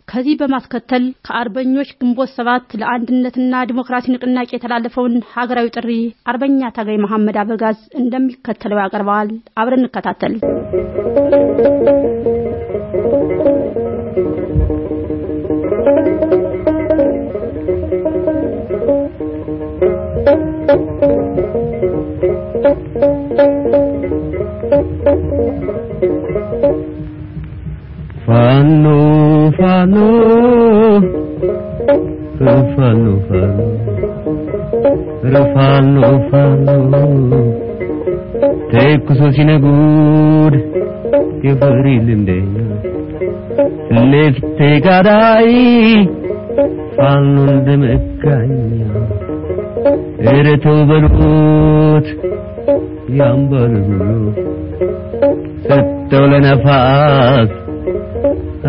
ከዚህ በማስከተል ከአርበኞች ግንቦት 7 ለአንድነትና ዲሞክራሲ ንቅናቄ የተላለፈውን ሀገራዊ ጥሪ አርበኛ ታጋይ መሐመድ አበጋዝ እንደሚከተለው ያቀርበዋል። አብረን እንከታተል። ፋኖ ፋኖ ፋኖ ፋኖ ፋኖ ተኩሶ ሲነጉድ የፈሪ ልምደኛ ለፍቴ ጋዳይ ፋኖ እንደመጋኛ ኧረ ተው በሉት ያምባል ብሎ ሰጠው ለነፋስ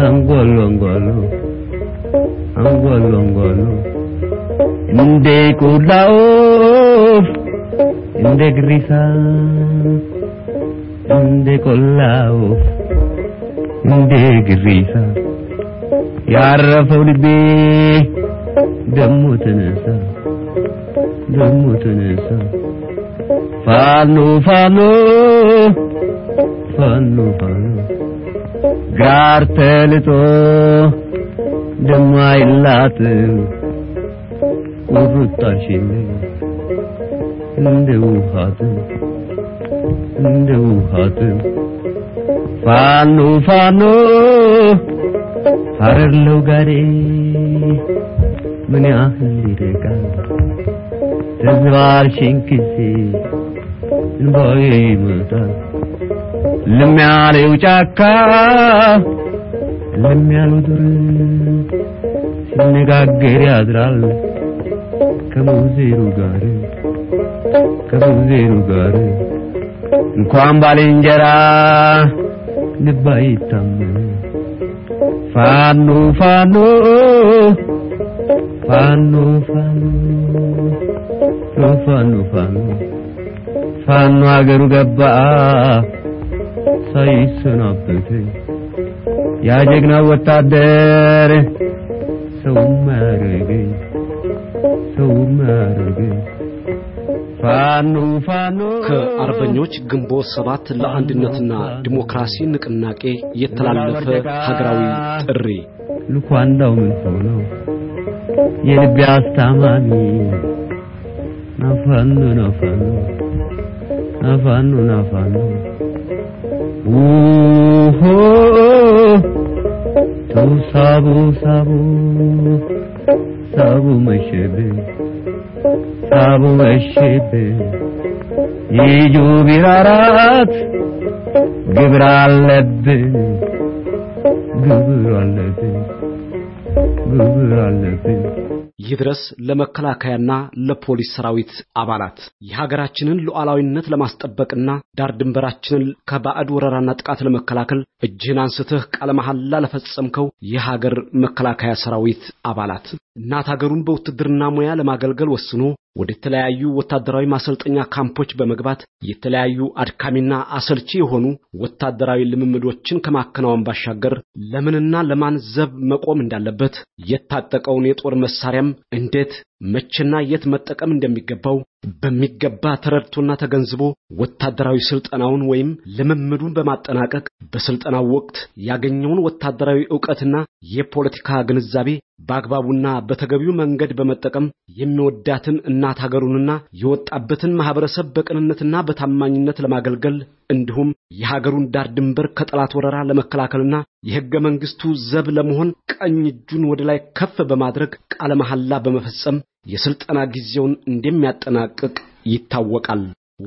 አንጓሎ አንጓሎ አንጓሎ አንጓሎ እንደ ቆላ ወፍ እንደ ግሪሳ እንደ ቆላ ወፍ እንደ ግሪሳ ያረፈው ልቤ ደሞ ተነሳ ደሞ ተነሳ ፋኖ ፋኖ ፋኖ ፋኖ ጋር ተልጦ ደሞ አይላጥም ቁርጣሽን እንደ ውሃትም እንደ ውሃትም ፋኖ ፋኖ ሐረር ለውጋዴ ምን ያህል ይርቃል ተዝባርሽን ጊዜ እንባዬ ይመጣል ልም ያለው ጫካ ልም ያለው ዱር ሲነጋገር ያድራል ከሙዜሩ ጋር ከሙዜሩ ጋር እንኳን ባልንጀራ ልብ አይታመን ፋኖ ፋኖ ፋኖ ፋኖ ፋኖ ፋኖ ፋኖ አገሩ ገባ ሳይሰናበት ያ ጀግና ወታደር ሰው ማረገኝ ሰው ማረገኝ ፋኖ ፋኖ። ከአርበኞች ግንቦት 7 ለአንድነትና ዲሞክራሲ ንቅናቄ የተላለፈ ሀገራዊ ጥሪ። ልኳንዳው ምን ሆኖ የልቤ አስታማሚ ናፋኖ ናፋኖ ናፋኖ ናፋኖ ኦሆ ተው ሳቡ ሳቡ ሳቡ መሸብ ሳቡ መሸብ ይጁ ቢራራት ግብር አለብን ግብር አለብን ግብር አለብን። ይድረስ ለመከላከያና ለፖሊስ ሰራዊት አባላት የሀገራችንን ሉዓላዊነት ለማስጠበቅና ዳር ድንበራችንን ከባዕድ ወረራና ጥቃት ለመከላከል እጅህን አንስተህ ቃለ መሐላ ለፈጸምከው የሀገር መከላከያ ሰራዊት አባላት እናት ሀገሩን በውትድርና ሙያ ለማገልገል ወስኖ ወደ ተለያዩ ወታደራዊ ማሰልጠኛ ካምፖች በመግባት የተለያዩ አድካሚና አሰልቺ የሆኑ ወታደራዊ ልምምዶችን ከማከናወን ባሻገር ለምንና ለማን ዘብ መቆም እንዳለበት የታጠቀውን የጦር መሳሪያም እንዴት መቼና የት መጠቀም እንደሚገባው በሚገባ ተረድቶና ተገንዝቦ ወታደራዊ ስልጠናውን ወይም ልምምዱን በማጠናቀቅ በስልጠናው ወቅት ያገኘውን ወታደራዊ ዕውቀትና የፖለቲካ ግንዛቤ በአግባቡና በተገቢው መንገድ በመጠቀም የሚወዳትን እናት ሀገሩንና የወጣበትን ማህበረሰብ በቅንነትና በታማኝነት ለማገልገል እንዲሁም የሀገሩን ዳር ድንበር ከጠላት ወረራ ለመከላከልና የሕገ መንግስቱ ዘብ ለመሆን ቀኝ እጁን ወደ ላይ ከፍ በማድረግ ቃለ መሐላ በመፈጸም የስልጠና ጊዜውን እንደሚያጠናቅቅ ይታወቃል።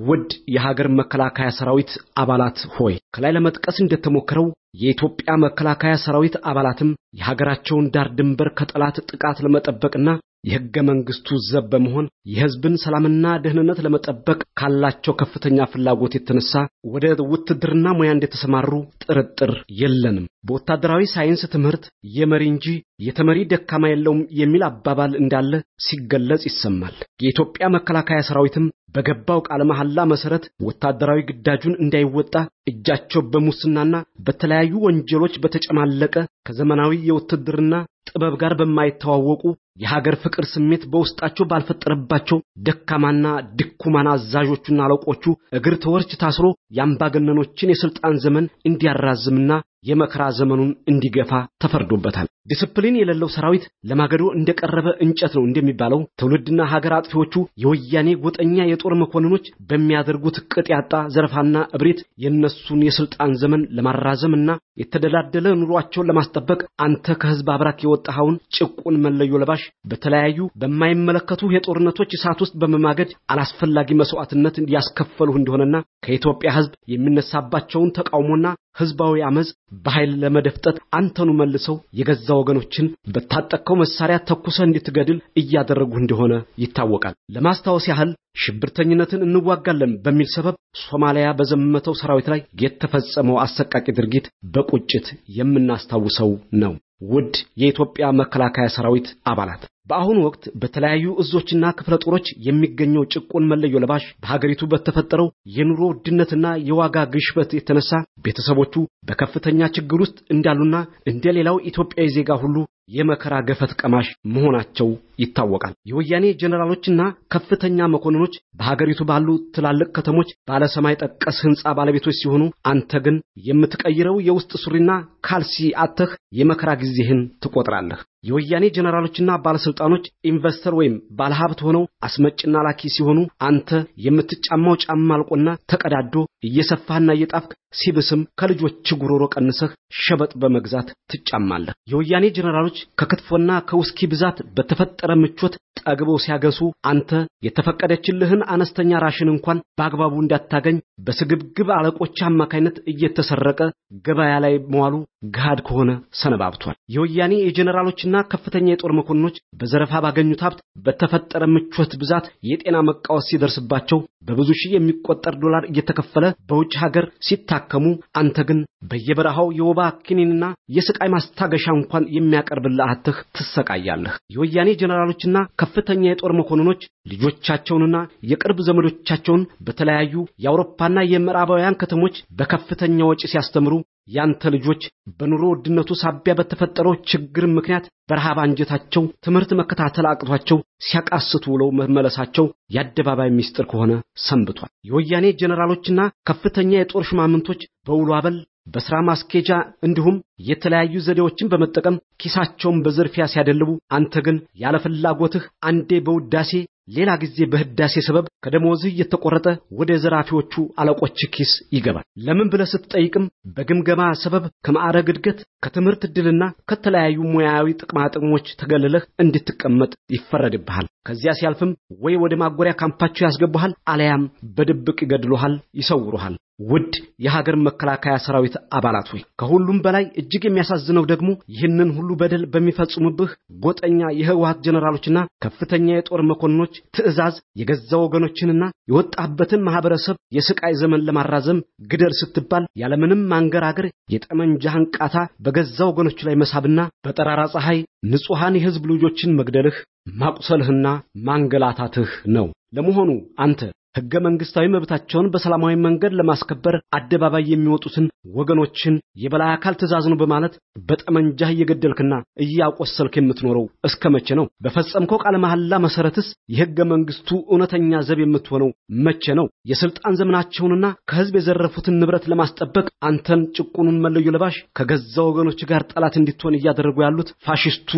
ውድ የሀገር መከላከያ ሰራዊት አባላት ሆይ፣ ከላይ ለመጥቀስ እንደተሞከረው የኢትዮጵያ መከላከያ ሰራዊት አባላትም የሀገራቸውን ዳር ድንበር ከጠላት ጥቃት ለመጠበቅና የሕገ መንግስቱ ዘብ በመሆን የሕዝብን ሰላምና ደህንነት ለመጠበቅ ካላቸው ከፍተኛ ፍላጎት የተነሳ ወደ ውትድርና ሙያ እንደተሰማሩ ጥርጥር የለንም። በወታደራዊ ሳይንስ ትምህርት የመሪ እንጂ የተመሪ ደካማ የለውም የሚል አባባል እንዳለ ሲገለጽ ይሰማል። የኢትዮጵያ መከላከያ ሰራዊትም በገባው ቃለ መሐላ መሰረት ወታደራዊ ግዳጁን እንዳይወጣ እጃቸው በሙስናና በተለያዩ ወንጀሎች በተጨማለቀ ከዘመናዊ የውትድርና ጥበብ ጋር በማይተዋወቁ የሀገር ፍቅር ስሜት በውስጣቸው ባልፈጠረባቸው ደካማና ድኩማን አዛዦቹና አለቆቹ እግር ተወርች ታስሮ የአምባገነኖችን የስልጣን ዘመን እንዲያራዝምና የመከራ ዘመኑን እንዲገፋ ተፈርዶበታል። ዲስፕሊን የሌለው ሰራዊት ለማገዶ እንደቀረበ እንጨት ነው እንደሚባለው ትውልድና ሀገር አጥፊዎቹ የወያኔ ጎጠኛ የጦር መኮንኖች በሚያደርጉት ቅጥ ያጣ ዘረፋና እብሪት የነሱን የስልጣን ዘመን ለማራዘምና የተደላደለ ኑሯቸውን ለማስጠበቅ አንተ ከህዝብ አብራክ የወጣኸውን ጭቁን መለዮ ለባሽ በተለያዩ በማይመለከቱ የጦርነቶች እሳት ውስጥ በመማገድ አላስፈላጊ መስዋዕትነት ያስከፈሉህ እንደሆነና ከኢትዮጵያ ህዝብ የሚነሳባቸውን ተቃውሞና ህዝባዊ አመጽ በኃይል ለመደፍጠት አንተኑ መልሰው የገዛ ወገኖችን በታጠቀው መሳሪያ ተኩሰህ እንድትገድል እያደረጉ እንደሆነ ይታወቃል። ለማስታወስ ያህል ሽብርተኝነትን እንዋጋለን በሚል ሰበብ ሶማሊያ በዘመተው ሰራዊት ላይ የተፈጸመው አሰቃቂ ድርጊት በቁጭት የምናስታውሰው ነው። ውድ የኢትዮጵያ መከላከያ ሰራዊት አባላት፣ በአሁኑ ወቅት በተለያዩ እዞችና ክፍለ ጦሮች የሚገኘው ጭቁን መለዮ ለባሽ በሀገሪቱ በተፈጠረው የኑሮ ውድነትና የዋጋ ግሽበት የተነሳ ቤተሰቦቹ በከፍተኛ ችግር ውስጥ እንዳሉና እንደሌላው ኢትዮጵያዊ ዜጋ ሁሉ የመከራ ገፈት ቀማሽ መሆናቸው ይታወቃል። የወያኔ ጀነራሎችና ከፍተኛ መኮንኖች በሀገሪቱ ባሉ ትላልቅ ከተሞች ባለሰማይ ጠቀስ ህንጻ ባለቤቶች ሲሆኑ አንተ ግን የምትቀይረው የውስጥ ሱሪና ካልሲ አጥተህ የመከራ ጊዜህን ትቆጥራለህ። የወያኔ ጀነራሎችና ባለስልጣኖች ኢንቨስተር ወይም ባለሀብት ሆነው አስመጭና ላኪ ሲሆኑ አንተ የምትጫማው ጫማ አልቆና ተቀዳዶ እየሰፋህና እየጣፍክ ሲብስም ከልጆች ጉሮሮ ቀንሰህ ሸበጥ በመግዛት ትጫማለህ። የወያኔ ጀነራሎች ከክትፎና ከውስኪ ብዛት በተፈጠረ ምቾት ጠግበው ሲያገሱ አንተ የተፈቀደችልህን አነስተኛ ራሽን እንኳን በአግባቡ እንዳታገኝ በስግብግብ አለቆች አማካይነት እየተሰረቀ ገበያ ላይ መዋሉ ገሃድ ከሆነ ሰነባብቷል። የወያኔ የጀነራሎችና ከፍተኛ የጦር መኮንኖች በዘረፋ ባገኙት ሀብት በተፈጠረ ምቾት ብዛት የጤና መቃወስ ሲደርስባቸው በብዙ ሺህ የሚቆጠር ዶላር እየተከፈለ በውጭ ሀገር ሲታከሙ አንተ ግን በየበረሃው የወባ ክኒንና የስቃይ ማስታገሻ እንኳን የሚያቀርብልህ አጥተህ ትሰቃያለህ። የወያኔ ጀነራሎችና ከፍተኛ የጦር መኮንኖች ልጆቻቸውንና የቅርብ ዘመዶቻቸውን በተለያዩ የአውሮፓና የምዕራባውያን ከተሞች በከፍተኛ ወጪ ሲያስተምሩ ያንተ ልጆች በኑሮ ውድነቱ ሳቢያ በተፈጠረው ችግር ምክንያት በረሃብ አንጀታቸው ትምህርት መከታተል አቅቷቸው ሲያቃስቱ ውለው መመለሳቸው የአደባባይ ሚስጥር ከሆነ ሰንብቷል። የወያኔ ጀነራሎችና ከፍተኛ የጦር ሹማምንቶች በውሎ አበል በስራ ማስኬጃ እንዲሁም የተለያዩ ዘዴዎችን በመጠቀም ኪሳቸውን በዝርፊያ ሲያደልቡ አንተ ግን ያለ ፍላጎትህ አንዴ በውዳሴ ሌላ ጊዜ በህዳሴ ሰበብ ከደሞዝህ እየተቆረጠ ወደ ዘራፊዎቹ አለቆች ኪስ ይገባል። ለምን ብለህ ስትጠይቅም በግምገማ ሰበብ ከማዕረግ እድገት ከትምህርት ዕድልና ከተለያዩ ሙያዊ ጥቅማ ጥቅሞች ተገልለህ እንድትቀመጥ ይፈረድብሃል። ከዚያ ሲያልፍም ወይ ወደ ማጎሪያ ካምፓቸው ያስገቡሃል፣ አለያም በድብቅ ይገድሉሃል፣ ይሰውሩሃል። ውድ የሀገር መከላከያ ሰራዊት አባላት ሆይ፣ ከሁሉም በላይ እጅግ የሚያሳዝነው ደግሞ ይህንን ሁሉ በደል በሚፈጽሙብህ ጎጠኛ የህወሓት ጀነራሎችና ከፍተኛ የጦር መኮንኖች ትዕዛዝ የገዛ ወገኖችንና የወጣበትን ማህበረሰብ የስቃይ ዘመን ለማራዘም ግደል ስትባል ያለምንም ማንገራገር የጠመንጃህን ቃታ በገዛ ወገኖች ላይ መሳብና በጠራራ ፀሐይ ንጹሃን የህዝብ ልጆችን መግደልህ ማቁሰልህና ማንገላታትህ ነው። ለመሆኑ አንተ ህገ መንግስታዊ መብታቸውን በሰላማዊ መንገድ ለማስከበር አደባባይ የሚወጡትን ወገኖችን የበላይ አካል ትዕዛዝ ነው በማለት በጠመንጃህ እየገደልክና እያቆሰልክ የምትኖረው እስከ መቼ ነው? በፈጸምከው ቃለ መሐላ መሰረትስ የህገ መንግስቱ እውነተኛ ዘብ የምትሆነው መቼ ነው? የስልጣን ዘመናቸውንና ከህዝብ የዘረፉትን ንብረት ለማስጠበቅ አንተን ጭቁኑን መለዮ ለባሽ ከገዛ ወገኖች ጋር ጠላት እንድትሆን እያደረጉ ያሉት ፋሽስቱ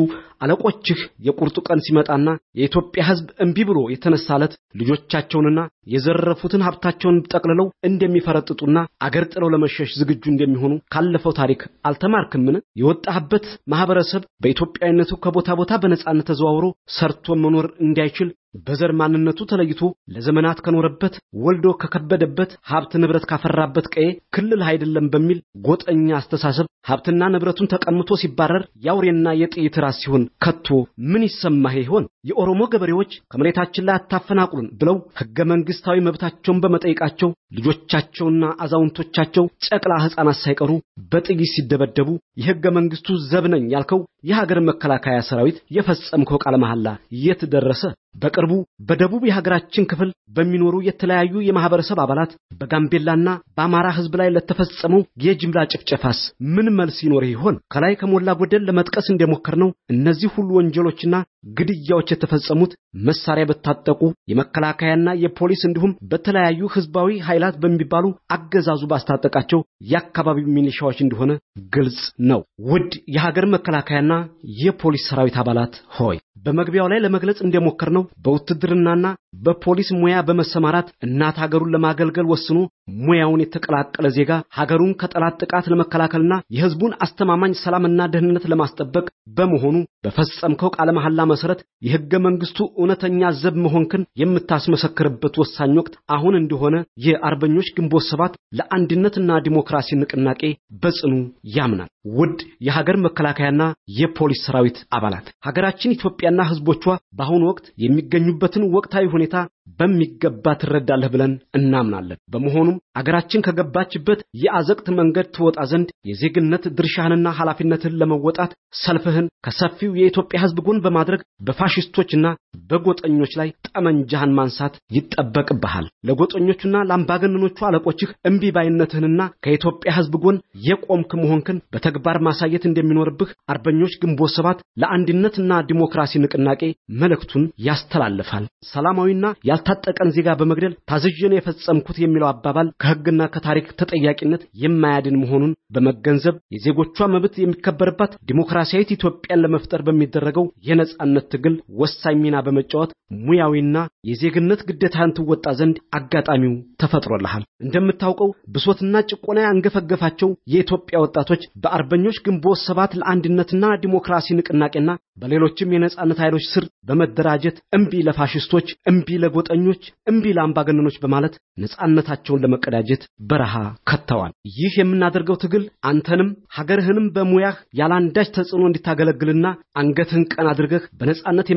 አለቆችህ የቁርጡ ቀን ሲመጣና የኢትዮጵያ ህዝብ እምቢ ብሎ የተነሳለት ልጆቻቸውንና የዘረፉትን ሀብታቸውን ጠቅልለው እንደሚፈረጥጡና አገር ጥለው ለመሸሽ ዝግጁ እንደሚሆኑ ካለፈው ታሪክ አልተማርክምን? የወጣህበት ማህበረሰብ በኢትዮጵያዊነቱ ከቦታ ቦታ በነጻነት ተዘዋውሮ ሰርቶ መኖር እንዳይችል በዘር ማንነቱ ተለይቶ ለዘመናት ከኖረበት ወልዶ ከከበደበት ሀብት ንብረት ካፈራበት ቀዬ ክልል አይደለም በሚል ጎጠኛ አስተሳሰብ ሀብትና ንብረቱን ተቀምቶ ሲባረር ያውሬና የጥይት ራስ ሲሆን ከቶ ምን ይሰማህ ይሆን? የኦሮሞ ገበሬዎች ከመሬታችን ላይ አታፈናቅሉን ብለው ህገ መንግስታዊ መብታቸውን በመጠየቃቸው ልጆቻቸውና አዛውንቶቻቸው ጨቅላ ህፃናት ሳይቀሩ በጥይት ሲደበደቡ የህገ መንግስቱ ዘብ ነኝ ያልከው የሀገር መከላከያ ሰራዊት የፈጸምከው ቃለ መሐላ የት ደረሰ? በቅርቡ በደቡብ የሀገራችን ክፍል በሚኖሩ የተለያዩ የማህበረሰብ አባላት በጋምቤላና በአማራ ህዝብ ላይ ለተፈጸመው የጅምላ ጭፍጨፋስ ምን መልስ ይኖር ይሆን? ከላይ ከሞላ ጎደል ለመጥቀስ እንደሞከርነው እነዚህ ሁሉ ወንጀሎችና ግድያዎች የተፈጸሙት መሳሪያ በታጠቁ የመከላከያና የፖሊስ እንዲሁም በተለያዩ ህዝባዊ ኃይላት በሚባሉ አገዛዙ ባስታጠቃቸው የአካባቢው ሚሊሻዎች እንደሆነ ግልጽ ነው። ውድ የሀገር መከላከያና የፖሊስ ሰራዊት አባላት ሆይ፣ በመግቢያው ላይ ለመግለጽ እንደሞከርነው በውትድርናና በፖሊስ ሙያ በመሰማራት እናት ሀገሩን ለማገልገል ወስኖ ሙያውን የተቀላቀለ ዜጋ ሀገሩን ከጠላት ጥቃት ለመከላከልና የህዝቡን አስተማማኝ ሰላምና ደህንነት ለማስጠበቅ በመሆኑ በፈጸምከው ቃለ መሐላ መሰረት የህገ መንግስቱ እውነተኛ ዘብ መሆንክን የምታስመሰክርበት ወሳኝ ወቅት አሁን እንደሆነ የአርበኞች ግንቦት 7 ለአንድነትና ዲሞክራሲ ንቅናቄ በጽኑ ያምናል። ውድ የሀገር መከላከያና የፖሊስ ሰራዊት አባላት፣ ሀገራችን ኢትዮጵያና ህዝቦቿ በአሁኑ ወቅት የሚገኙበትን ወቅታዊ ሁኔታ በሚገባ ትረዳለህ ብለን እናምናለን። በመሆኑም አገራችን ከገባችበት የአዘቅት መንገድ ትወጣ ዘንድ የዜግነት ድርሻህንና ኃላፊነትህን ለመወጣት ሰልፍህን ከሰፊው የኢትዮጵያ ህዝብ ጎን በማድረግ በፋሽስቶችና በጎጠኞች ላይ ጠመንጃህን ማንሳት ይጠበቅብሃል። ለጎጠኞቹና ለአምባገነኖቹ አለቆችህ እምቢ ባይነትህንና ከኢትዮጵያ ህዝብ ጎን የቆምክ መሆንክን በተግባር ማሳየት እንደሚኖርብህ አርበኞች ግንቦት 7 ለአንድነትና ዲሞክራሲ ንቅናቄ መልእክቱን ያስተላልፋል። ሰላማዊና ያልታጠቀን ዜጋ በመግደል ታዝዤ ነው የፈጸምኩት የሚለው አባባል ከህግና ከታሪክ ተጠያቂነት የማያድን መሆኑን በመገንዘብ የዜጎቿ መብት የሚከበርባት ዲሞክራሲያዊት ኢትዮጵያን ለመፍጠር በሚደረገው የነጻነት ትግል ወሳኝ ሚና በመጫወት ሙያዊና የዜግነት ግዴታህን ትወጣ ዘንድ አጋጣሚው ተፈጥሮልሃል። እንደምታውቀው ብሶትና ጭቆና ያንገፈገፋቸው የኢትዮጵያ ወጣቶች በአርበኞች ግንቦት 7 ለአንድነትና ዲሞክራሲ ንቅናቄና በሌሎችም የነጻነት ኃይሎች ስር በመደራጀት እምቢ ለፋሽስቶች፣ እምቢ ለጎጠኞች፣ እምቢ ለአምባገነኖች በማለት ነጻነታቸውን ለመቀዳጀት በረሃ ከተዋል። ይህ የምናደርገው ትግል አንተንም ሀገርህንም በሙያህ ያላንዳች ተጽዕኖ እንድታገለግልና አንገትህን ቀና አድርገህ በነጻነት